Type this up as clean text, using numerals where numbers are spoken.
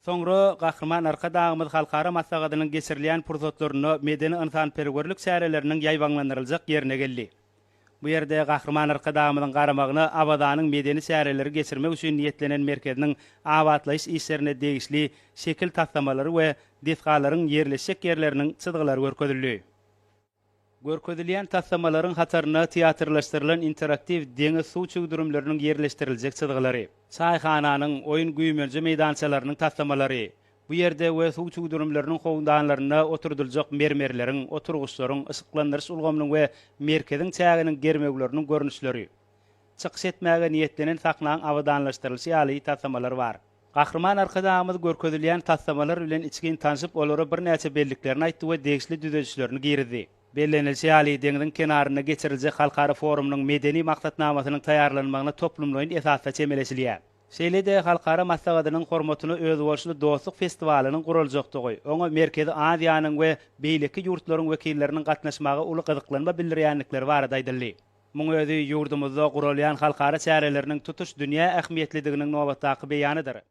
Soňra Gahryman Arkadagymyz halkara maslahatynyň geçirilýän pursatlarynda medeni-ynsanperwerlik çäreleriniň ýaýbaňlandyryljak ýerine geldi. Bu ýerde Gahryman Arkadagymyzyň garamagyna Awazanyň medeni çäreleri geçirmek üçin niýetlenen merkeziniň abatlaýyş işlerine degişli şekil taslamalary we desgalaryň ýerleşjek ýerleriniň çyzgylary görkezildi. Görkezilýän taslamalaryň hatarynda teatrlaşdyrylan interaktiw deňiz suw çüwdürimleriniň ýerleşdiriljek çyzgylary, çaýhananyň, oýun-güýmenje meýdançalarynyň taslamalary, bu ýerde we suw çüwdürimleriniň howdanlarynda oturdyljak mermerleriň, oturgyçlaryň, yşyklandyryş ulgamynyň we merkeziň çäginiň germewleriniň görnüşleri, çykyş etmäge niýetlenen sahnaň abadanlaşdyrylyşy ýaly taslamalar bar. Gahryman Arkadagymyz görkezilýän taslamalar bilen içgin tanşyp, olara birnäçe belliklerini aýtdy we degişli düzedişlerini girizdi. Bellenilişi ýaly, deňziň kenarynda geçiriljek halkara forumynyň medeni maksatnamasynyň taýýarlanylmagyna toplumlaýyn esasda çemeleşilýär. Şeýle-de halkara maslahatynyň hormatyna özboluşly dostluk festiwalynyň guraljakdygy, oňa Merkezi Aziýanyň we beýleki ýurtlaryň wekilleriniň gatnaşmaga uly gyzyklanma bildirýändikleri barada aýdyldy. Muň özi ýurdumyzda guralýan halkara çäreleriniň tutuş dünýä ähmiýetlidiginiň nobatdaky beýanydyr.